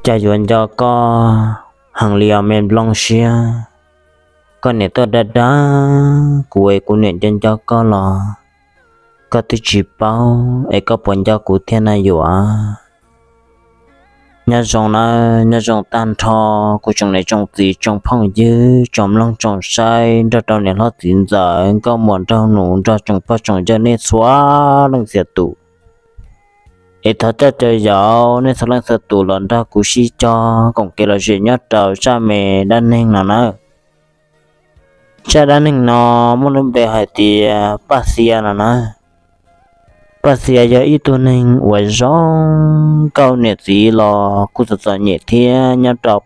Cas yuav nco koj heev li os me nplooj siab. Koj niam tuaj dag dag kuv es kuv niam nco nco koj los koj twb tsis paub es koj puas nco kuv thiab na yuav? Nyob zoo nawb, nyob zoo tag nrho kuv tsoom niam tsoom txiv tsoom phooj ywg tsoom mloog tsoom saib nrog rau niam hlob txiv ntxawm nkauj muam nraug nus nrog tsoom pog tsoom yawg nej txhua leej txhia tus. Es thov caw caw yaum nej txhua leej txhua tus los nrog kuv sib cog koom kev lom zem nyob rau zaj me dab neeg no nawb. Zaj dab neeg no muaj lub npe hais tias Paj Xia no nawb. Paj Xia yog ib tug neeg uas zoo nkauj, niam txiv los kuj txom txom nyem thiab nyob rau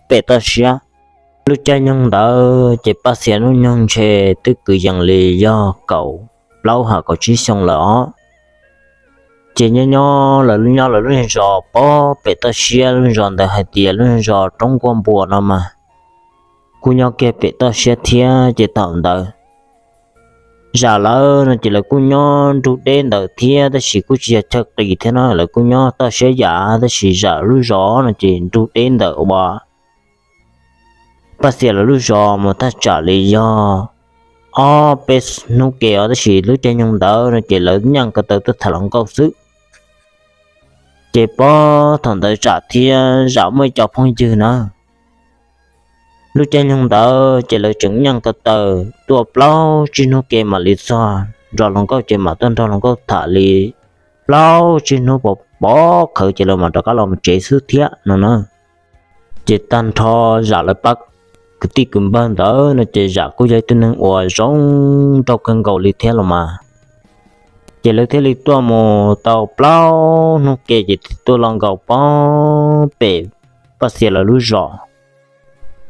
pem toj siab. Lub caij nyoog ntawd ces Paj Xia lub nyoog ntshe twb kwv yees li yog kaum plaub ha kaum tsib xyoo lawm os. Ces nyob nyob lawv nyob lawv lub zos pem toj siab, lub zos ntawd hais tias lub zos Roob Nkuaj Npua no mas kuj nyob kiag pem toj siab thiab. Ces thaum ntawd zam lawv no ces lawv kuj nyob nrug deb ntawd thiab, tab sis kuj tsis yog chaw qis thiab no, lawv kuj nyob toj siab yam, tab sis zam lub zos no ces nrug deb ntawm uas Paj Xia lawv lub zos mus thaj tsam li yog ob peb hnub ke os, tab sis lub caij nyoog ntawd no ces lawv nyeej ko taw tuaj tham hluas nkauj xwb. Ces pog thaum ntawd zam thiab zam muaj ib co phooj ywg na, lub caij nyoog ntawd ces lawv tseem nyeej ko taw tuaj plaub tsib hnub ke mam li txog, nrog hluas nkauj ces mam tuaj nrog hluas nkauj tham li plaub tsib hnub pov pov khawv ces lawv mam rov qab los mus tsev xwb thiab no na. Ces tag nrho zam lawv pab kwv tij kwv npawg ntawd no ces zam kuj yog ib tug neeg uas zoo nraug kawg nkaus li thiab los mas. Ces lawv thiaj li tuaj mus tau plaub hnub ke ces tuaj los nkaum pog pem Paj Xia lawv lub zos.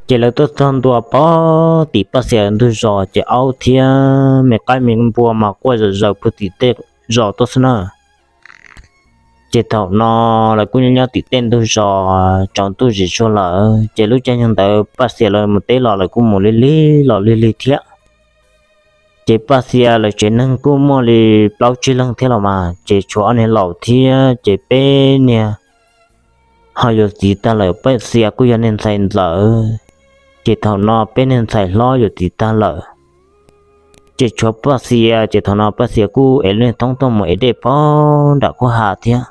Ces lawv tuaj txog ntua pog tim Paj Xia ntug zos ces aub thiab me qaib me npua mas quaj zom zaws puag tim tej zos tuaj xwb na. Ces thaum no lawv kuj nyob nyob tim tej ntug zos tsaus ntuj zis tsuag lawm, ces lub caij nyoog ntawd Paj Xia lawv mus teb los lawv kuj mus lig lig los lig lig thiab. Ces Paj Xia lawv tsev neeg kuj muaj li plaub tsib leeg thiab los mas, ces tshuav ob niag laus thiab ces peb niag ho yuav txiv tag lawm, Paj Xia kuj yog niag ntxhais ntxawm. Ces thaum no peb niag ntxhais hlob yuav txiv tag lawm, ces tshuav Paj Xia, ces thaum no Paj Xia kuj ev lub niag thoob tuaj mus ev dej pog nram kwj ha thiab.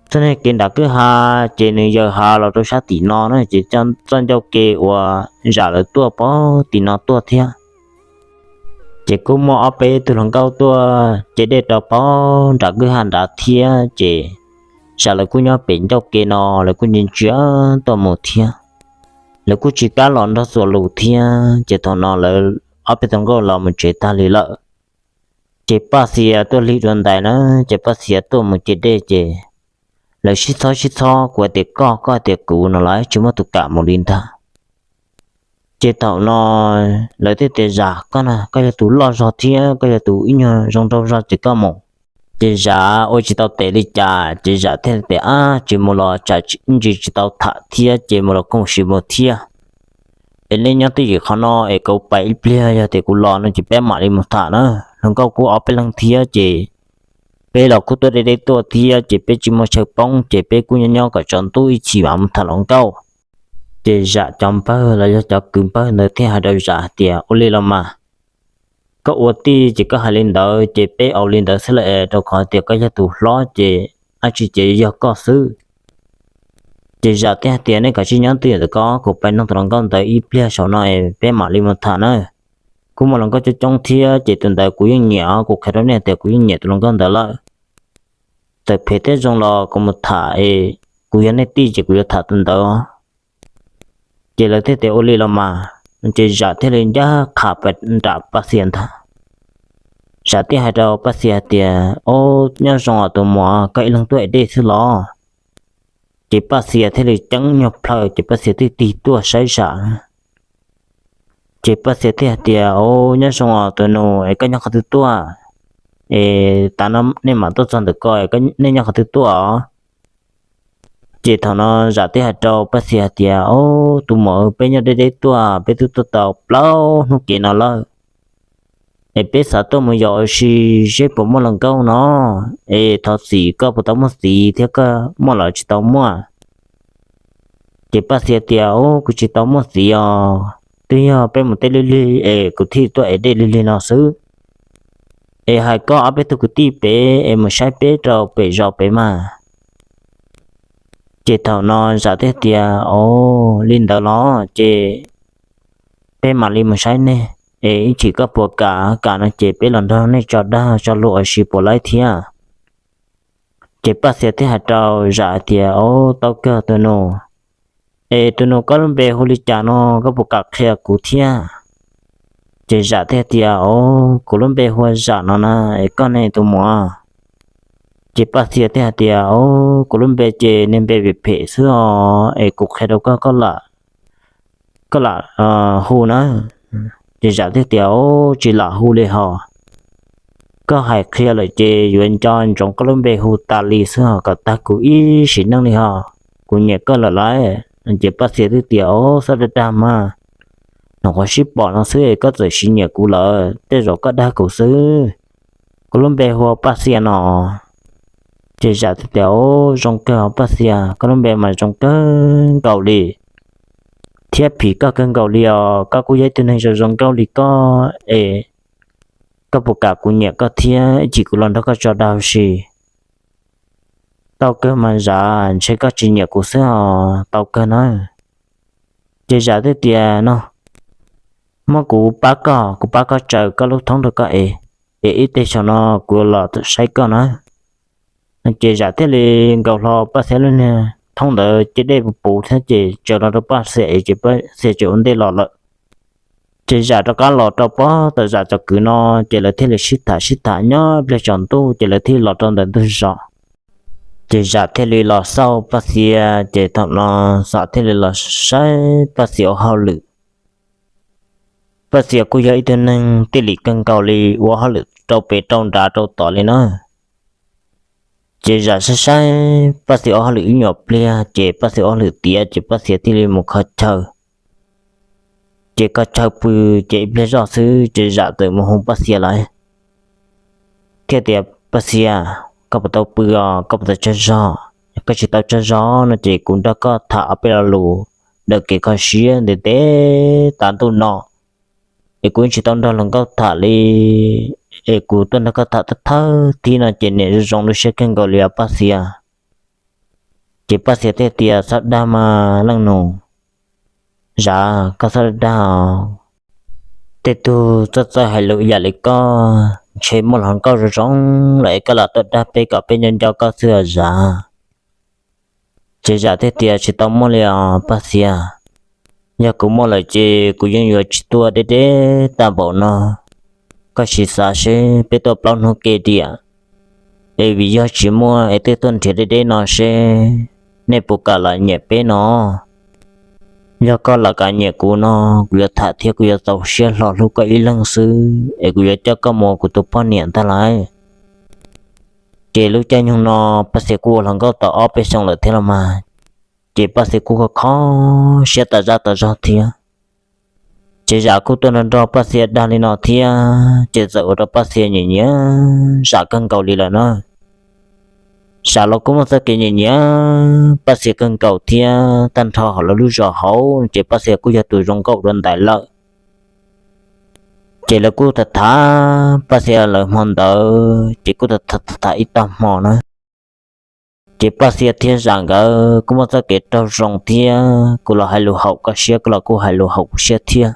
Txoj niag kev nram kwj ha ces nws yawm hav los rau sab tim no na, ces txoj ncauj ke uas zam lawv tuaj pog tim no tuaj thiab. Ces kuj muaj ob peb tug hluas nkauj tuaj ce dej rau pog nram kwj ha nrad thiab, ces zam lawv kuj nyob pem ncauj ke no, lawv kuj ntsia ntsia tuaj mus thiab. Lawv kuj tsis kam los nrog txuas lus thiab, ces thaum no lawv ob peb tug hluas nkauj los mus tsev tag li lawm. Ces Paj Xia tuaj lig dua ntais na, ces Paj Xia tuaj mus ce dej ces lawv sib txhob sib txhob, kuv hais tias koj, koj hais tias kuv no los tsis muaj tus kam mus li ntag. Ces thaum no lawv thiaj tias zam koj na, koj yog tus loj zog thiab koj yog tus ib nyuag zoo nraug zog ces koj mus. Ces zam ua tsis tau tes li cas ces zam thiaj tias ab tsis mus los tsam ntsis tsis tau tham thiab ces mus los koom sim mus thiab. Es nej nyob twj ywm qhov no es kuv pais ib pliag, yog tias kuv los no ces peb mam li mus tham na. Hluas nkauj kuj ob peb leeg thiab ces peb los kuj tuaj deb deb tuaj thiab ces peb tsis muaj chaw poob ces peb kuj nyob nyob kom tsaus ntuj ib chim mam mus tham hluas nkauj. Ces zam cov npawg los yog cov kwv npawg ntawd thiaj hais rau zam hais tias ua li los mas, koj ua tij ces koj hais li ntawd ces peb ua li ntawd xwb lawm, rau qhov tias koj yog tus hlob ces dab tsi ces yog koj xwb. Ces zam thiaj hais tias nej kav tsij nyob twj ywm ntawm ko, kuv pais nug tus hluas nkauj ntawd ib pliag saum no es peb mam li mus tham na. Kuj muaj hluas nkauj coob coob thiab ces tus ntawd kuv yeej nyiam, kuv qhia rau nej tias kuv yeej nyiam tus hluas nkauj ntawd lawm. Txawm phem thiab zoo los kuv mus tham es kuv yog nej tij ces kuv yuav tham tus ntawd. Ces lawv thiaj tias ua li los mas, ces zam thiaj li ncaj qha pais nram Paj Xia ntag. Zam thiaj hais rau Paj Xia hais tias, Ob, nyob zoo os tus muam, koj ib leeg tuaj ev dej xwb los? Ces Paj Xia thiaj li ceeb nyuag plhaw ces Paj Xia thiaj tig tuaj saib zam. Ces Paj Xia thiaj hais tias, Ob, nyob zoo os tus nus, es koj nyob qhov twg tuaj? Es tav no nej mam tuaj txog ntawm ko, nej nyob qhov twg tuaj os? Ces thaum no zam thiaj hais rau Paj Xia hais tias, Ob tus muam, peb nyob deb deb tuaj, peb twb tuaj tau plaub hnub kev no lawm. Es peb xav tuaj mus yos ua si seb puas muaj hluas nkauj no. Es thov txim koj puas tau muaj txiv thiab koj muaj los tsis tau muaj. Ces Paj Xia tias, Ub, kuv tsis tau muaj txiv os, twb yog peb mus tej lig lig es kuv thiaj tuaj ev dej lig lig no xwb. Es hais koj ob peb tug kwv tij pem es mus saib peb rau pem zos pem mas. Ces thaum no Zam thiaj tias, Ov, li ntawd los ces peb mam li mus saib nej, es ib chim koj puas kam, kam no ces peb los nrog nej tso dag tso luag ua si puas laib thiab. Ces Paj Xia thiaj hais rau Zam hais tias, Ov, tau kawg tus nus, es tus nus koj lub npe hu li cas no, koj puas kam qhia kuv thiab? Ces Zam thiaj tias, Ov, kuv lub npe hu ua Zam no na, es koj ne tus muam? Ces Paj Xia thiaj hais tias, Ov, kuv lub npe ces niag npe phem phem xwb os, es kuv qhia rau koj, koj lam hu na. Ces Zam thiaj tias, Ov, tsis lam hu li hos, koj hais qhia lawm ces yuav nco ntsoov koj lub npe hu tas li xwb hos, kom tag kuv ib sim neej li hos, kuv nyiam koj lawm lauj. Ces Paj Xia thiaj tias, Ov, txhob dag dag mas, nyuam qhuav sib pom no xwb koj txawm siv nyiam kuv lawm, tej zaum koj dag kuv xwb. Kuv lub npe hu ua Paj Xia no. Ces Zam thiaj tias, Ov, zoo kawg os Paj Xia, koj lub npe mas zoo kawg nkaus li, thiab phim koj kawg nkaus li os, koj kuj yog ib tug neeg zoo zoo nkauj li koj es, koj puas kam kuv nyiam koj thiab ib chim kuv los nrog koj tso dag ua si? Tau kawg mas Zam, ntshe koj tsis nyiam kuv xwb os, tau kawg na. Ces Zam thiaj tias, No, muab kuv pab koj, kuv pab koj tsaws koj lub thoob rau koj es, es ib teg xyoo no kuv los saib koj na. Ces Zam thiaj li nkaus hlo Paj Xia lub niag thoob ntawd ces dej puv puv thiab ces tsaws los rau Paj Xia es ces Paj Xia tseem ua ntej los lawm. Ces Zam rov qab los rau pob tom Zam txoj kwv no, ces lawv thiaj li sib tham sib tham nyob pliag tsaus ntuj ces lawv thiaj los rau ntawm ntug zos. Ces Zam thiaj li los xauj Paj Xia, ces thaum no Zam thiaj li los saib Paj Xia ua hauj lwm. Paj Xia kuj yog ib tug neeg tij lim kawg nkaus li, ua hauj lwm rau pem rau nrad rau tod li na. Ces Zam saib saib Paj Xia ua hauj lwm ib nyuag pliag ces Paj Xia ua hauj lwm tiav ces Paj Xia thiaj li mus kho chaw. Ces kho chaw pw ces ib pliag zoj xwb ces Zam txawm mus hu Paj Xia lawm thiaj tias, Paj Xia, koj puas tau pw os, koj puas tau tsaug zog? Koj tsis tau tsaug zog no ces kuv nrog koj tham ob peb lo lus daws kev kho siab ntev ntev tas ntuj no, es kuv tsis tau nrog hluas nkauj tham li, es kuv tuaj nrog koj tham thawj thib no ces niam zoo zoo lub siab kawg nkaus li os Paj Xia. Ces Paj Xia thiaj tias, Txhob dag mas leej nus, Zam, koj txhob dag. Tej tug txawj txawj hais lus yam li koj ntshe muaj hluas nkauj zoo zoo lawm es koj lam tuaj dag peb kom peb nco nco koj xwb os Zam. Ces Zam thiaj tias, Tsis tau muaj li os Paj Xia, yog kuv muaj lawm ces kuv yeej yuav tsis tuaj deb deb tag npaum no. Koj sim xav seb peb tuaj plaub hnub ke diam, es vim yog tsis muaj es twb tuaj nrhiav deb deb no seb nej puas kam lam nyiam peb no. Yog koj lam kam nyiam kuv no, kuv yuav tham thiab kuv yuav txaus siab hlo hlub koj ib leeg xwb es kuv yuav coj koj mus ua kuv tus poj niam ntag lauj. Ces lub caij nyoog no Paj Xia kuj ua hluas nkauj tau ob peb xyoo lawm thiab los mas, ces Paj Xia kuj kho kho siab tas zaj tas zog thiab. Ces Zam kuj tuaj nrog nrog Paj Xia dag li no thiab ces txawm ua rau Paj Xia nyiam nyiam Zam kawg nkaus li lawm na. Zam los kuj muaj txoj kev nyiam nyiam Paj Xia kawg nkaus thiab, tag nrho hauv lawv lub zos hauv ces Paj Xia kuj yog tus zoo nkauj dua ntais lawm. Ces lawv kuj tham tham Paj Xia lawv hmo ntawd ces kuj tham tham ib tag hmo na. Ces Paj Xia thiab Zam nkawd kuj muaj txoj kev raug zoo thiab, kuv los hais lus haum koj siab, koj los kuj hais lus haum kuv siab thiab.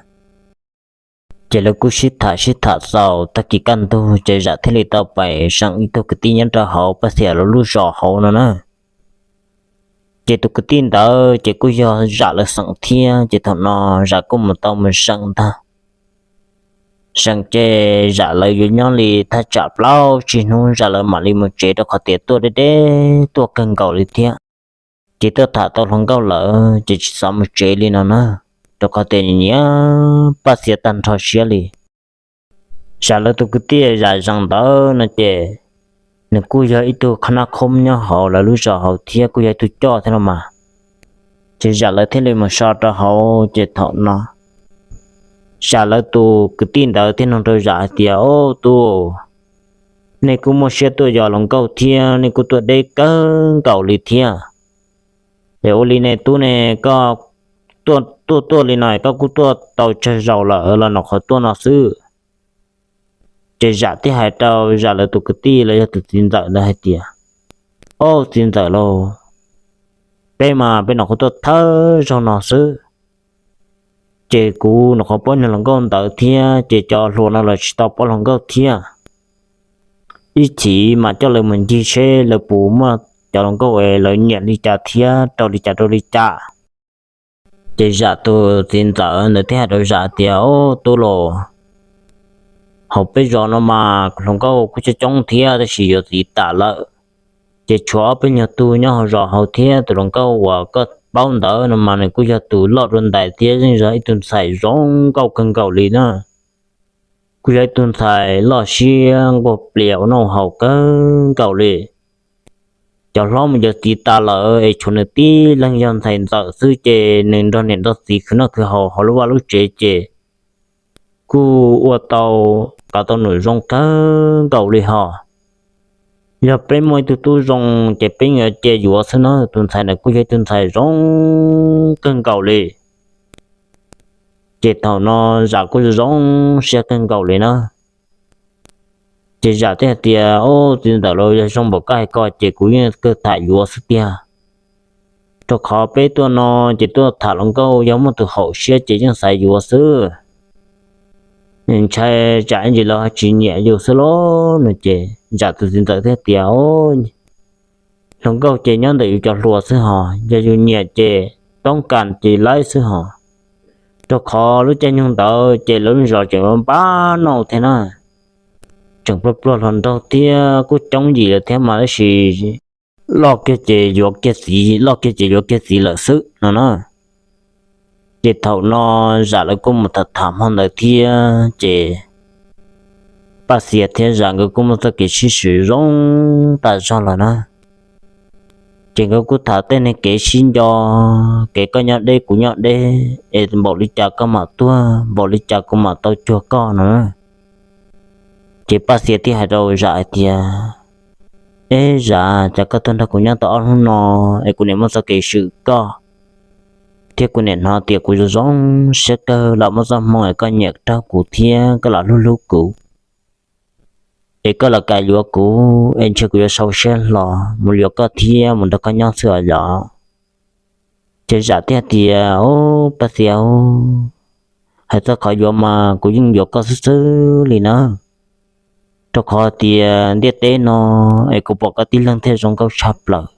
Ces lawv kuj sib tham sib tham txaus, tag kis kaj ntug ces Zam thiaj li tau pais seem ib tug kwv tij nyob rau hauv Paj Xia lawv lub zos hauv no na. Ces tus kwv tij ntawd ces kuj yog Zam lawv xeem thiab, ces thaum no Zam kuj mus tau mus seem ntag. Seem ces Zam lawv yuav nyob li thaj tsam plaub tsib hnub Zam lawv mam li mus tsev, rau qhov tias tuaj deb deb tuaj kawg nkaus li thiab. Ces tuaj tham tau hluas nkauj lawm ces tsis xav mus tsev li no na, rau qhov tias nyiam Paj Xia tag nrho siab li. Zam lawv tus kwv tij Zam Zees ntawd no ces nws kuj yog ib tug qhab nab qhoob nyob hauv lawv lub zos hauv thiab, kuj yog ib tug coj thiab los mas. Ces Zam lawv thiaj li mus so rau hauv, ces thaum no Zam lawv tus kwv tij ntawd thiaj nug rau Zam hais tias, Ob tug, nej kuj muaj siab tuaj yos hluas nkauj thiab, nej kuj tuaj deb kawg nkaus li thiab, Es ua li ne tub ne, koj tuaj tuaj li no koj kuj tuaj tau tsawg zaus lawm los nyuam qhuav tuaj no xwb? Ces Zam thiaj hais rau Zam lawv tus kwv tij los yog tus txiv ntxawm ntawd hais tias, Au txiv ntxawm lauj, peb mas peb nyuam qhuav tuaj thawj zaug no xwb, ces kuv nyuam qhuav paub niag hluas nkauj ntawd thiab ces cov hluas no los tsis tau paub hluas nkauj thiab. Ib chim mas coj lawv mus ncig seb lawv puas muaj cov hluas nkauj es lawv nyiam li cas thiab rau li cas rau li cas. Ces Zam tus txiv ntxawm ntawd thiaj hais rau Zam tias, Au tub los, hauv peb zos no mas hluas nkauj kuj coob coob thiab tab sis yuav txiv tas lawm. Ces tshuav ob peb nyuag tug nyob hauv zos hauv thiab tus hluas nkauj uas koj paub ntawd no mas nws kuj yog tus loj dua ntais thiab yeej yog ib tug ntxhais zoo nkauj kawg nkaus li na. Kuj yog ib tug ntxhais loj siab nquag plias ua noj haus kawg nkaus li. Cov hlob mus yuav txiv tas lawm es tshuav nws tib leeg yog ntxhais ntxawm xwb ces nws nrog niam nrog txiv khwv noj khwv haus hauv lub vaj lub tsev ces kuj ua tau, kav tau num zoo kawg nkaus li hos. Yog peb muaj ib tug tub zoo ces peb yuav cia yuav xwb na, tus ntxhais ntawd kuj yog ib tug ntxhais zoo kawg nkaus li. Ces thaum no Zam kuj zoo siab kawg nkaus li na. Ces Zam thiaj hais tias, Au txiv ntxawm los, yog zoo npaum koj hais ko ces kuv yeej kawg tham yuav xwb tiag, rau qhov peb tuaj no ces tuaj tham hluas nkauj, yog muaj tus haum siab ces yeej xav yuav xwb. Ntshai tsam ib ntsis lawv tsis nyiam yus xwb lauj no. Ces Zam tus txiv ntxawm thiaj tias, Hluas nkauj ces nyob ntawm yus cov hluas xwb hos, yog yus nyiam ces toob kas ces laib xwb hos, rau qhov lub caij nyoog ntawd ces lawv lub zos tseem npab npab noj thiab na, tseem pluag pluag hluas nraug thiab kuj coob yim lawm thiab mas tab sis loj kiag ces yuav kiag txiv, loj kiag ces yuav kiag txiv lawm xwb no na. Ces thaum no Zam lawv kuj mus tham tham hmo ntawd thiab ces Paj Xias thiab Zam nkawd kuj muaj txoj kev sib swm zoo tas zog lawm na. Ces nkawd kuj tham tej neeg kev sib nco, kev koj nyob deb kuv nyob deb, es npaum li cas koj mam tuag, npaum li cas kuv mam tau cuag koj no. Ces Paj Xias thiaj hais rau Zam hais tias, Eb Zam, cas koj tuaj nrog kuv nyob tau ob hnub no es kuv niam muaj txoj kev swm koj, thiab kuv niam hnov tias kuv zoo zoo siab kawg los muaj txoj hmoo es koj nyiam raug kuv thiab koj los hlub hlub kuv, es koj los kam yuav kuv es ntshe kuv yuav sau siab hlo mus yuav koj thiab mus nrog koj nyob xwb os yom. Ces Zam thiaj tias, Au Paj Xias, hais txog qhov yuav mas kuv yeej yuav koj xwb xwb li na, rau qhov tias ntiaj teb no es kuv pom koj tib leeg thiaj zoo nkauj tshaj plaws.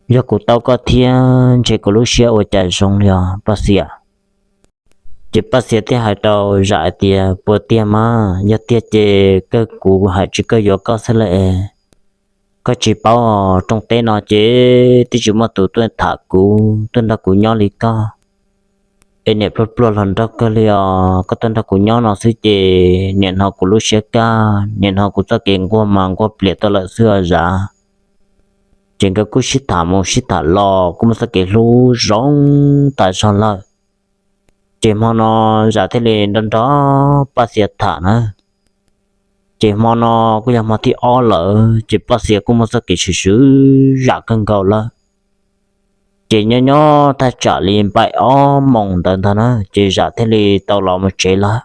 Yog kuv tau koj thiab ntshe kuv lub siab ua cas zoo li os Paj Xias. Ces Paj Xias thiaj hais rau Zam hais tias, Puas tiag mas? Yog tiag ces kawg kuv hais tsis kawg yuav koj xwb lawm es. Koj tsis paub, rooj teb no ces twb tsis muaj tus tuaj tham kuv, tuaj nrog kuv nyob li koj, es niam pluag pluag hluas nraug kawg li os. Koj tuaj nrog kuv nyob no xwb ces niam hnov kuv lub siab kaj, niam hnov kuv txoj kev nquag mas nquag plias tau lawm xwb os Zam. Ces nkawd kuj sib tham mus sib tham los kuj muaj txoj kev hlub zoo tas zog lawm. Ces hmo no Zam thiaj li nrog nrog Paj Xias tham na. Ces hmo no kuj yog hmo thib ob lawm ces Paj Xias kuj muaj txoj kev swm swm Zam kawg nkaus lawm. Ces nyob nyob thaj tsam li npaim ob moos ntawd ntag na ces Zam thiaj li tau los mus tsev lawm.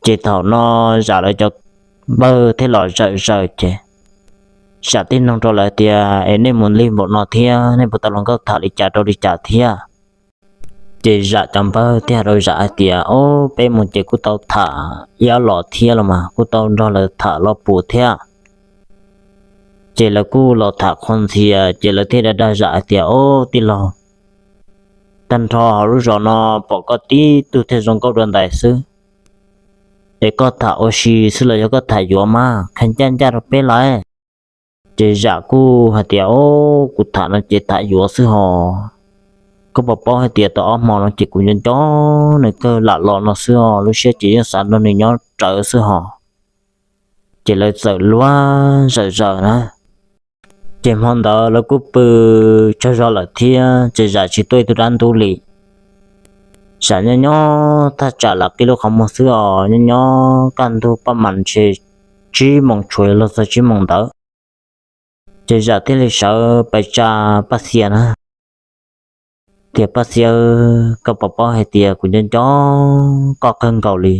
Ces thaum no Zam lawv cov npawg thiaj los zawm zaws ces Zam thiaj nug rau lawv tias, Es nej mus lig npaum no thiab nej puas tau hluas nkauj tham li cas rau li cas thiab? Ces Zam cov npawg thiaj hais rau Zam hais tias, Ob, peb mus ces kuj tau tham ib ob los thiab los mas kuj tau nrog lawv tham los pum thiab. Ces lawv kuj los tham qhuas ntxias ces lawv thiaj dag dag Zam hais tias, Ob tij laug, tag nrho hauv lub zos no pom koj tib tug thiaj zoo nkauj dua ntais xwb, es koj tham ua si xwb los yog koj tham yuav mas qhia ncaj ncaj rau peb lawm? Ces Zam kuj hais tias, Ob, kuv tham no ces tham yuav xwb hos. Koj puas paub hais tias tau ob hmo no ces kuv nco nco nws kawg lam los no xwb os, lub siab ces yeej xav nrog nws nyob rawv xwb hos. Ces lawv txawm luag zawm zaws na. Ces hmo ntawd lawv kuj pw tsaug zog lawm thiab ces Zam tsis tuaj ib tug dab ntub li. Zam nyob nyob thaj tsam lam qi lub qhov muag xwb os, nyob nyob kaj ntug paj mas ntshe tsib moos tshuav los txog tsib moos ntawd, Ces Zam thiaj li sawv pais tsa Paj Xia na, tias, Paj Xia, koj puas paub hais tias kuv nco nco koj kawg nkaus li.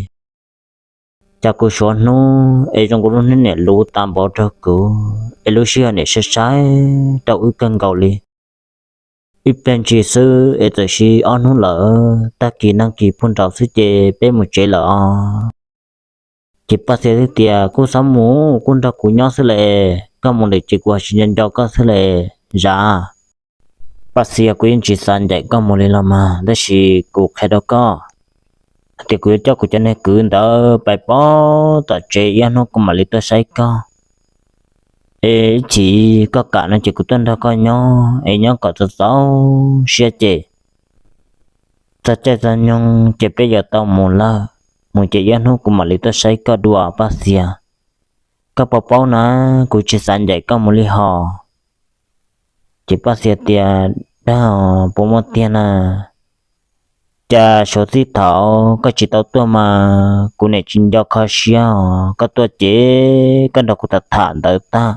Cas kuv suav hnub es zoo kuv lub hnub niam luv tas npaum rau kuv, es lub sij hawm niam sai sai rau wb kawg nkaus li. Ib pliag ntsis xwb es txawm sis ob hnub lawm, tag kis nag kis puag nraud xwb ces peb mus tsev lawm os. Ces Paj Xia thiaj tias, Kuj xav mus, kuj nrog kuv nyob xwb las, koj mus lawm ces kuv tsis nco nco koj xwb las Zam. Paj Xia, kuv yeej tsis xav ncaim koj mus li los mas, tab sis kuv qhia rau koj hais tias kuv yuav coj kuv cov niag kwv ntawd pais pab tom tsev, ib ob hnub kuv mam li tuaj saib koj. Es ib chim koj kam no ces kuv tuaj nrog koj nyob, es nyob kom txaus txaus siab ces txog caij txog nyoog ces peb yuav tau mus lawm. Mus ces ib ob hnub kuv mam li tuaj saib koj dua Paj Xia. Koj puas paub na, kuv tsis xav ncaim koj mus li hos. Ces Paj Xia tias, Dag, puas muaj tiag na? Cas suav txij thaum koj tsis tau tuaj mas kuv niam tsis nco kho siab os, koj tuaj ces koj nrog kuv tham tham ntawd tag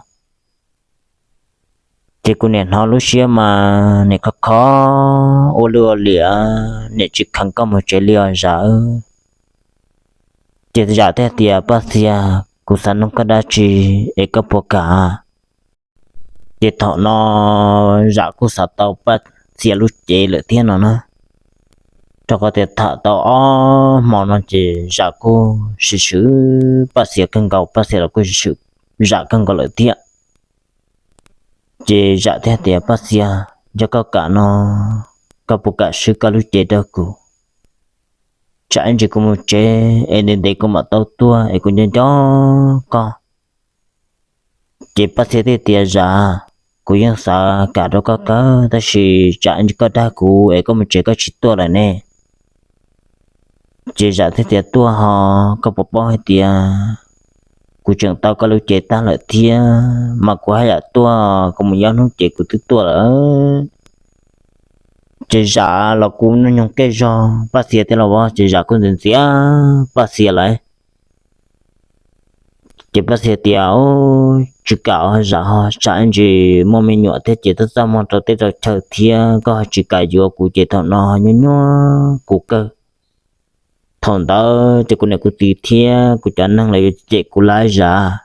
ces kuv niam hnov lub siab mas niam kho kho ua luj ua liam, niam tsis kheev koj mus tsev li os Zam. Ces Zam thiaj tias, Paj Xia, kuv xav nug koj dab tsi es koj puas kam? Ces thaum no Zam kuj xav tau Paj Xia lub cev lawm thiab no na, rau qhov tias tham tau ob hmo no ces Zam kuj swm swm Paj Xia kawg nkaus, Paj Xia los kuj swm swm Zam kawg nkaus lawm thiab. Ces Zam thiaj tias, Paj Xia, yog koj kam no, koj puas kam swb koj lub cev rau kuv? Tsam ib ntsis kuv mus tsev es ntev ntev kuv mam tau tuaj es kuv nco nco koj. Ces Paj Xia thiaj tias, Zam, kuv yeej xav kam rau koj kawg, tab sis tsam ib ntsis koj dag kuv es koj mus tsev koj tsis tuaj lawm ne. Ces Zam thiaj tias, Tuaj hos, koj puas paub hais tias kuv tseem tau koj lub cev tag lawm thiab mas kuv haj yam tuaj, kuv mus ib ob hnub ces kuv twb tuaj lawm. Ces Zam los kuj nyoog nyoog kej zog Paj Xia thiab los as, ces Zam kuj ntxias ntxias Paj Xia lawm. Ces Paj Xia tias, Tsis kam Zam hos, tsam ib ntsis muaj me nyuam thiab ces txaj txaj muag rau teb rau chaw thiab koj ho tsis kam yuav kuv ces thaum no nyuaj nyuaj kuv kawg. Thaum ntawd ces kuv niam kuv txiv thiab kuv cov neeg lawv yuav cem kuv lawm Zam.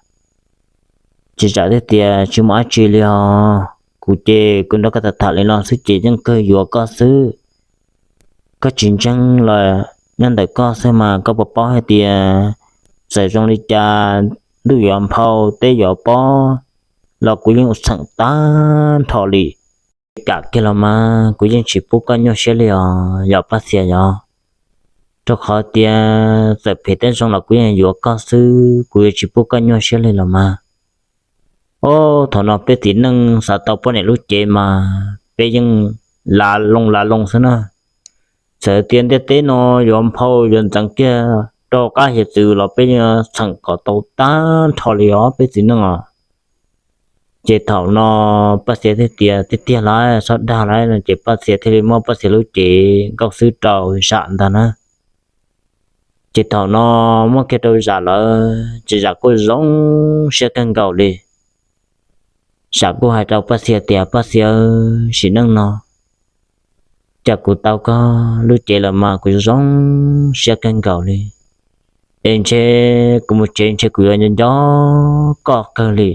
Ces Zam thiaj tias, Tsis muaj dab tsi li os, kuv ces kuv nrog koj tham tham li no xwb ces yeej kawg yuav koj xwb. Koj tsis ntseeg los nyob ntawm koj xwb mas koj puas paub hais tias txawm zoo li cas ntuj yuav nphau teb yuav pob los kuv yeej ua txheem tag nrho li. Kam kiag los mas kuv yeej tsis pub koj nyuaj siab li os yog Paj Xia yog, rau qhov tias txawm phem thiab zoo los kuv yeej yuav koj xwb, kuv yuav tsis pub koj nyuaj siab li los mas. Ob, thaum no peb txiv neej xav tau poj niam lub cev mas peb yeej lav loo lav loo xwb na. Txawm tias ntiaj teb no yuav nphau yuav ntxeev kiag rau qab hiav txwv los peb yeej txheem kom tau tag nrho li os peb txiv neej os. Ces thaum no Paj Xia thiaj tias, Tiag tiag lawm, txhob dag lawm no. Ces Paj Xia thiaj li muab Paj Xia lub cev nkauj xwb rau Zam ntag na. Ces thaum no muab kiag rau Zam lawm ces Zam kuj zoo siab kawg nkaus li. Zam kuj hais rau Paj Xia tias, Paj Xia, sim neej no cas kuv tau koj lub cev lawm mas kuv zoo siab kawg nkaus li. Es ntshe kuv mus tsev ntshe kuv yuav nco nco koj kawg li.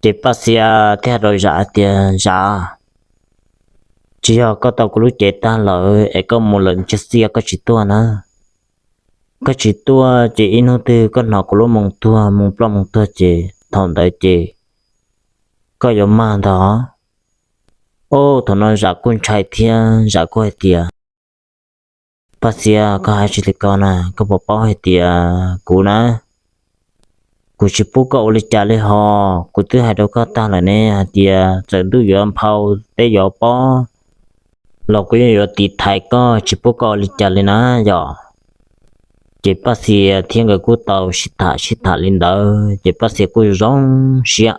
Ces Paj Xia thiaj hais rau Zam hais tias, Zam, tsis yog koj tau kuv lub cev tag lawm es koj mus lawm ntsia xiab koj tsis tuaj na. Koj tsis tuaj ces ib hnub twg koj hnov kuv lub moo tuag, moo ploj moo tuag ces thaum ntawd ces koj yuav mag ntag. Ob, thaum no Zam kuj ntshai thiab Zam kuj hais tias, Paj Xia, koj hais tsis li ko na, koj puas paub hais tias kuv na, kuv tsis pub koj ua li cas li hos, kuv twb hais rau koj tag lawm ne hais tias txawm ntuj yuav nphau teb yuav pob los kuv yeej yuav tiv thaiv koj tsis pub koj ua li cas li na yom. Ces Paj Xia thiab nkawd kuj tau sib tham sib tham li ntawd ces Paj Xia kuj zoo siab.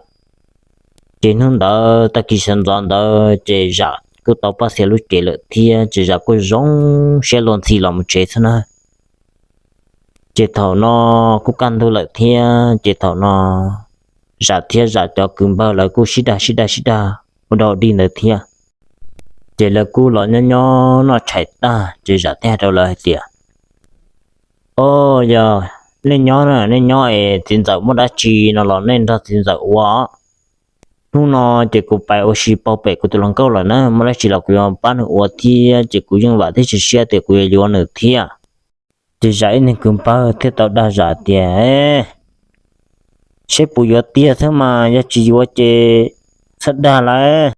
Ces hnub ntawd tag kis sawv ntxov ntawd ces Zam kuj tau Paj Xia lub cev lawm thiab ces Zam kuj zoo siab luag ntxhi los mus tsev xwb na. Ces thaum no kuj kaj ntug lawm thiab ces thaum no Zam thiab Zam cov kwv npawg lawv kuj sib dag sib dag sib dag ua dog dig ntawd thiab. Ces lawv kuj los nyob nyob noj tshais tag ces Zam thiaj hais rau lawv hais tias, O, yog nej nyob na, nej nyob es txiv ntxawm muaj dab tsi no los nej nrog txiv ntxawm ua. Hnub no ces kuv pais ua si pauv pem kuv tus hluas nkauj lawm na, muaj dab tsi los kuv yuav pab nws ua thiab, ces kuv yeej vam thiab cia siab tias kuv yuav yuav nws thiab. Ces Zam ib niag kwv npawg thiaj tau dag Zam tias, Seb puas yuav tiag xwb mas, yog tsis yuav ces txhob dag lawm.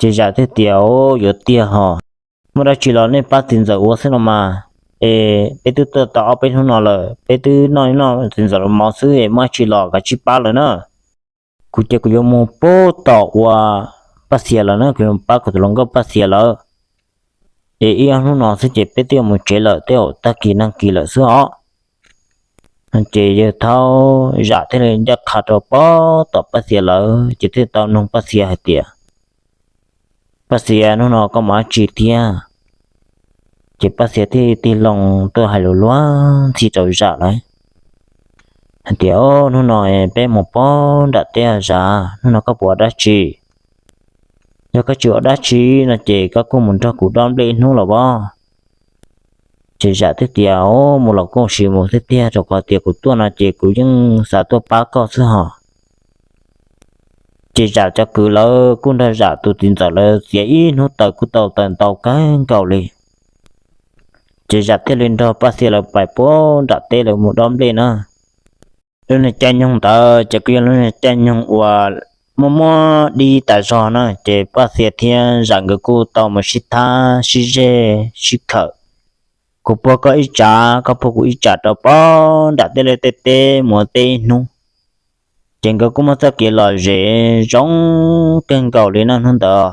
Ces Zam thiaj tias, O, yuav tiag hos, muaj dab tsi los nej pab txiv ntxawm ua xwb no mas. Es peb twb tuaj tau ob peb hnub no lawm, peb twb noj noj txiv ntxawm los mov xwb es muaj dab tsi los kav tsij pab lawm na. Kuv ces kuv yuav mus pab tom uas Paj Xias lawm na, kuv yuav pab kuv tus hluas nkauj Paj Xias lawm. Es ib ob hnub no xwb ces peb twb yuav mus tsev lawm, twb tag kis nag kis lawm xwb os. Ces yawg thaub Zam thiaj li ncaj qha rau pab tom Paj Xias lawm, ces thiaj tau nug Paj Xias hais tias, Paj Xias, hnub no koj mus dab tsi thiab? Ces Paj Xias thiaj tig loo tuaj hais lus luag ntxhi rau Zam lawm hais tias, O, hnub no peb mus pab nram teb Zam, hnub no koj puas ua dab tsi? Yog koj tsis ua dab tsi no ces koj kuj mus nrog kuv dob nplej ib hnub los as. Ces Zam thiaj tias, O, mus los kuj sim mus xwb tiag, rau qhov tias kuv tuaj no ces kuv yeej xav tuaj pab koj xwb hos. Ces Zam cov kwv lawv kuj nrog Zam tus txiv ntxawm lawv txiav ib hnub taws kuj tau taws ntau kawg nkaus li. Ces Zam thiaj li nrog Paj Xias lawv pais pab nram teb lawv mus dob nplej na. Lub niag caij nyoog ntawd ces kuj yog lub niag caij nyoog uas muaj muaj dib tas zog na, ces Paj Xias thiab Zam nkawd kuj tau mus sib thab sib zeg sib khawm, kuv puag koj ib tsam koj puag kuv ib tsam rau pab nram teb lawv tej teb mus teb ib hnub. Ces nkawd kuj muaj txoj kev lom zem zoo kawg nkaus li na hnub ntawd.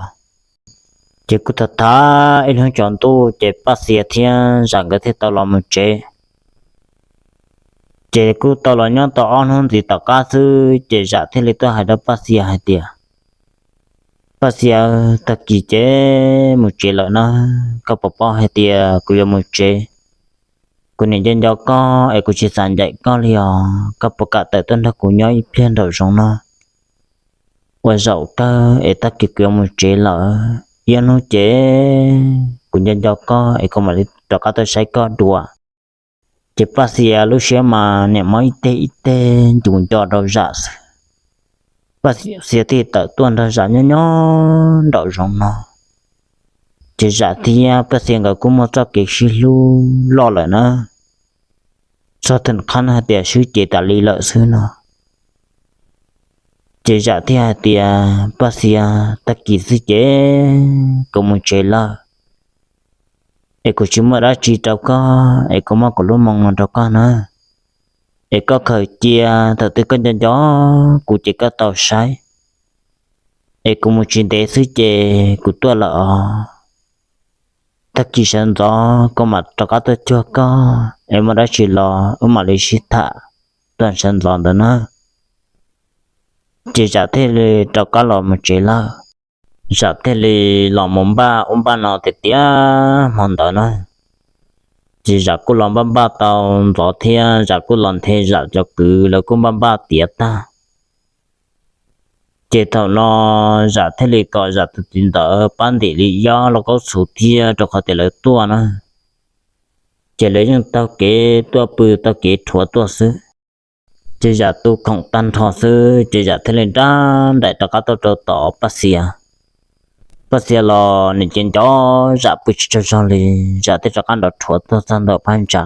Ces kuj tham tham ib hnub tsaus ntuj ces Paj Xias thiab Zam nkawd thiaj tau los mus tsev. Ces kuj tau los nyob tau ob hnub ntxiv tom qab xwb ces Zam thiaj li tuaj hais rau Paj Xias hais tias, Paj Xias, tag kis ces mus tsev lawm na, koj puas paub hais tias kuv yuav mus tsev? Kuv niam nco nco koj es kuv tsis xav ncaim koj li os, koj puas kam tawm tuaj nrog kuv nyob ib pliag nraum zoov no? Ua zaum kawg es tag kis kuv yuav mus tsev lawm, ib ob hnub ces kuv nco nco koj es kuv mam li rov qab tuaj saib koj dua. Ces Paj Xias lub siab mas niam mob ib teg ib teg ncus nco rau Zam xwb. Paj Xias thiaj tawm tuaj nrog Zam nyob nyob nraum zoov no. Ces Zam thiab Paj Xias nkawd kuj muaj txoj kev sib hlub loj lawm na, txog thaum qhov no hais tias swb cev tas li lawm xwb no. Ces Zam thiaj hais tias, Paj Xias, tag kis xwb ces kuv mus tsev lawm, es kuv tsis muaj dab tsi rau koj es kuv muab kuv lub moo no rau koj na. Es koj khaws cia, thaum twg koj nco nco kuv ces koj tau saib. Es kuv mus tsis ntev xwb ces kuv tuaj lawm os. Tag kis sawv ntxov kuv mam rov qab tuaj cuag koj es muaj dab tsi los wb mam li sib tham tuaj sawv ntxov ntawd na. Ces Zam thiaj li rov qab los mus tsev lawm. Zam thiaj li los mus npaj ub npaj no tiag tiag hmo ntawd na. Ces Zam kuj los npaj npaj tau ntxov thiab Zam kuj los nthe Zam cov kwv lawv kuj npaj npaj tiav tag. Ces thaum no Zam thiaj li kom Zam tus txiv ntawd pab ntim li yob lauj kaub txhuv thiab rau qhov tias lawv tuaj na, ces lawv yeej taug kev tuaj pw taug kev rhuav tuaj xwb. Ces Zam tu khoom tag nrho xwb ces Zam thiaj li nrab nraim rov qab tuaj rau tom Paj Xias. Paj Xias los nws ces nco Zam pw tsis tsaug zog li, Zam thiaj rov qab nrov rhuav tuaj txog ntawm phab ntsa.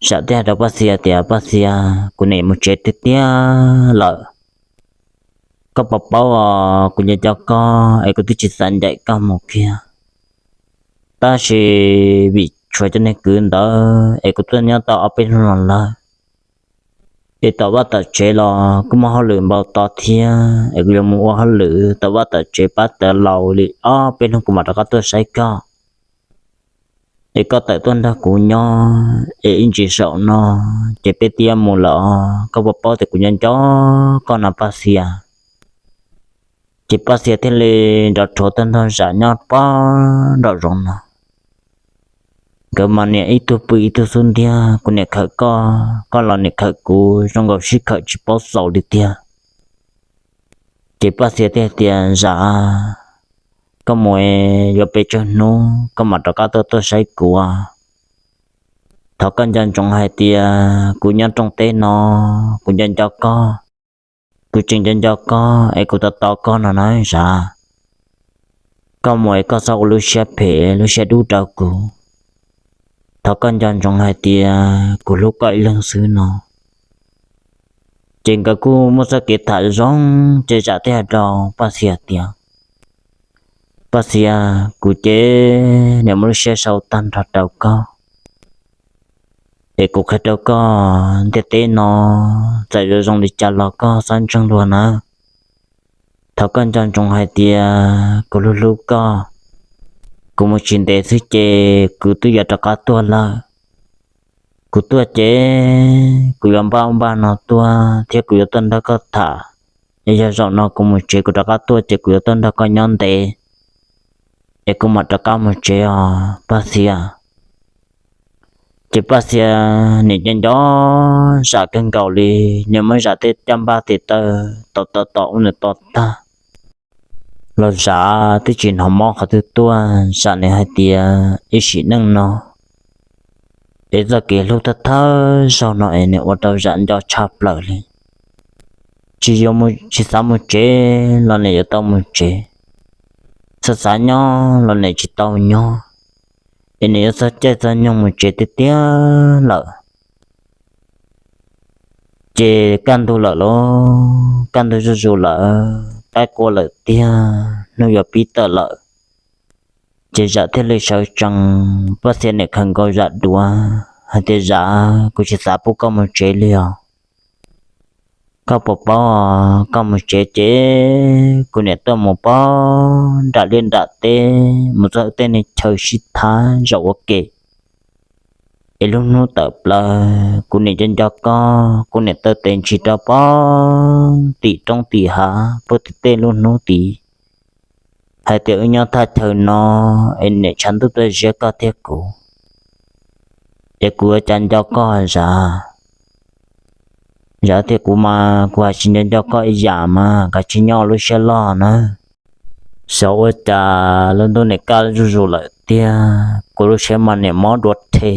Zam thiaj hais rau Paj Xias tias, Paj Xias, kuv niam mus tsev tiag tiag lawm. Koj puas paub os, kuv nco nco koj es kuv twb tsis xav ncaim koj mus kiag, tab sis vim tshuav cov niag kwv ntawd es kuv tuaj nyob tau ob peb hnub no lawm. Es tom vaj tom tsev los kuj muaj hauj lwm npau taws thiab es kuv yuav mus ua hauj lwm tom vaj tom tsev pab tawv laus li ob peb hnub kuv mam rov qab tuaj saib koj. Es koj tawm tuaj nrog kuv nyob es ib ntsis zaum no ces peb twb yuav mus lawm os, koj puas paub tias kuv nco nco koj no Paj Xias. Ces Paj Xias thiaj li nrov rhuav tuaj nrog Zam nyob pob nraum zoov no. Nkawd mas niam ib tug pw ib tug xub ntiag, kuv niam khawm koj, koj los niam khawm kuv, zoo nkaus sib khawm tsis paub xaus li tiag. Ces Paj Xia thiaj tias, Zam, koj mus yuav pes tsawg hnub koj mam rov qab tuaj tuaj saib kuv. Thov koj nco ntsoov hais tias kuv nyob rooj teb no, kuv nco nco koj, kuv tseem nco nco koj es kuv tos tos koj no na Zam. Koj mus es koj txhob ua lub siab phem lub siab dub rau kuv. Thov koj nco ntsoov hais tias kuv hlub koj ib leeg xwb no. Ces nkawd kuj muaj txoj kev tham zoo, ces Zam thiaj hais rau Paj Xia tias, Paj Xia, kuv ces niam muaj lub siab sau tag nrho rau koj, es kuv qhia rau koj, ntiaj teb no txawm yuav zoo li cas los koj txhob ntseeg luag na. Thov koj nco ntsoov hais tias kuv hlub hlub koj. Kuv mus tsis ntev xwb ces kuv twb yuav rov qab tuaj lawm. Kuv tuaj ces kuv yuav npaj ub npaj no tuaj thiab kuv yuav tuaj nrog koj tham. Es yog zaum no kuv mus tsev kuv rov qab tuaj ces kuv yuav tuaj nrog koj nyob ntev, es kuv mam rov qab mus tsev os Paj Xia. Ces Paj Xia niam nco nco Zam kawg nkaus li, niam muab Zam tej caj npab tes taw tom tom tom ua nws to tag. Los Zam twb tsis hnov mob qhov twg tuaj, Zam niam hais tias ib sim neej no es txoj kev hlub thawj thawj zaug no es niam ua rau Zam nco tshaj plaws li. Tsis yuav mus, tsis xav mus tsev los niam yuav tau mus tsev, xav xav nyob los niam tsis tau nyob, es niam yuav txog caij txog nyoog mus tsev tiag tiag lawm. Ces kaj ntug lawm lauj, kaj ntug zuj zus lawm, qaib qua lawm tiag, hnub yuav pib tawm lawm. Ces Zam thiaj li sawv tsees, Paj Xia niam khawm nkaus Zam duav hais tias, Zam, kuv tsis xav pub koj mus tsev li os. Koj puas paub, koj mus tsev ces kuv niam tuaj mus pab nram liaj nram teb, mus txog tej neeg chaw sib thab zaum ua ke, es lub hnub tawm plaws kuv niam nco nco koj, kuv niam taw tes ntsis rau pab tim roob tim hav pab tim tej lub hnub tid, hais tias wb nyob thaj chaw no es niam tshav ntuj tuaj ziab koj thiab kuv, es kuv ua cas nco koj Zam. Zam tias, Kuv mas kuv hais tsis nco nco koj ib yam mas kav tsij nyob ua lub siab loj na. Xyov ua cas lub ntuj niam kaj zuj zus lawm tiag, kuv lub siab mas niam mob dua rhe,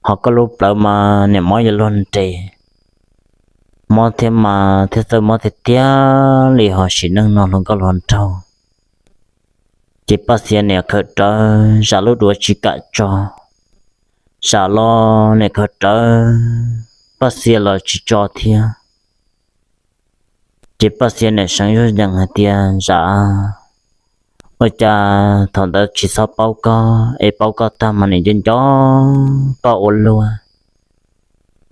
ho koj lub plawv mas niam mob yuav luag nres. Mob thiab mas thiab txawj mob tiag tiag li ho sim neej no hluas nkauj hluas nraug. Ces Paj Xia niam khawm rawv Zam lub duav tsis kam tso, Zam los niam khawm rawv Paj Xia los tsis tso thiab. Ces Paj Xia niam seev zuj yees hais tias, Zam, ua cas thaum ntawd tsis txhob paub koj, es paub koj tag mas niam nco nco koj ua luaj.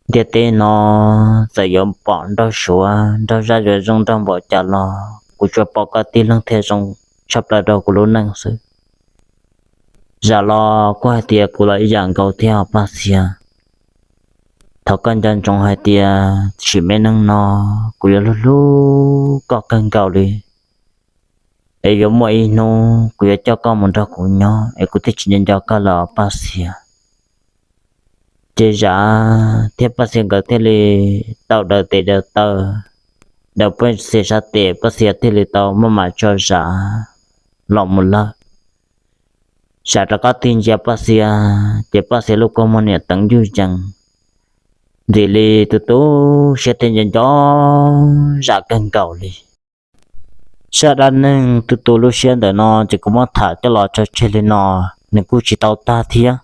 Ntiaj teb no txawm yuav pom nraug suav nraug zaj yuav zoo nraug npaum cas los kuv tsuas pom koj tib leeg thiaj zoo tshaj plaws rau kuv lub neej xwb. Zam los kuj hais tias kuv los ib yam nkaus thiab Paj Xia. Thov koj nco ntsoov hais tias sim me neej no kuv yuav hlub hlub koj kawg nkaus li. Es yuav muaj ib hnub kuv yuav coj koj mus nrog kuv nyob es kuv thiaj tsis nco nco koj lawm Paj Xia. Ces Zam thiab Paj Xia nkawd thiaj li tau daws tes daws taw, daws Paj Xia sab tes, Paj Xia thiaj li tau maj mam tso Zam los mus lawm. Zam rov qab tig ntsia Paj Xia, ces Paj Xia lub kua muag niam teev ncuj yees, ntxim li tu tu siab thiab nco nco Zam kawg nkaus li. Zaj dab neeg tu tu lub siab ntawm no ces kuv muab tham coj los tso tseg li no, nws kuj tsis tau tag thiab.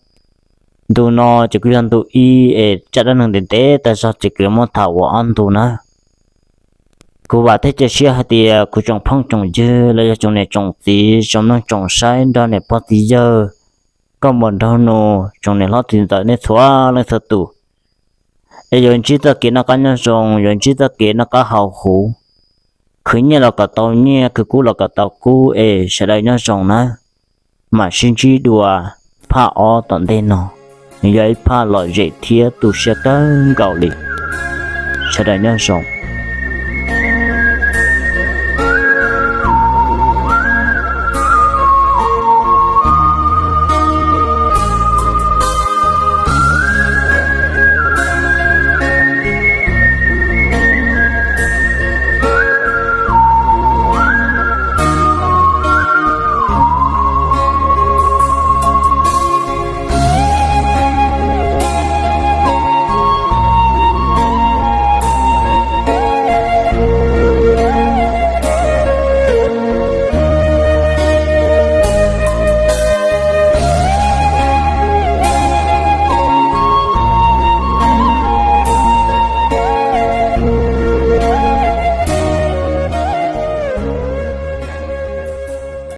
Ntu no ces kuj yog ntu ib es zaj dab neeg ntev ntev tag zog ces kuv yuav muab tham ua ob ntu na. Kuv vam thiab cia siab hais tias kuv tsoom phooj tsoom ywg los yog tsoom niam tsoom txiv tsoom mloog tsoom saib nrog niam pog txiv yawg, nkauj muam nraug nus, tsoom niam hlob txiv ntxawm nej txhua leej txhua tus, es yuav ntsib txoj kev noj qab nyob zoo, yuav ntsib txoj kev noj qab haus huv, khwv nyiaj los kom tau nyiaj, khwv kub los kom tau kub, es sawv daws nyob zoo nawb. Mam sib ntsib dua phaj ob tom ntej no, nws yog ib phaj lom zem thiab tu siab kawg nkaus li. Sawv daws nyob zoo.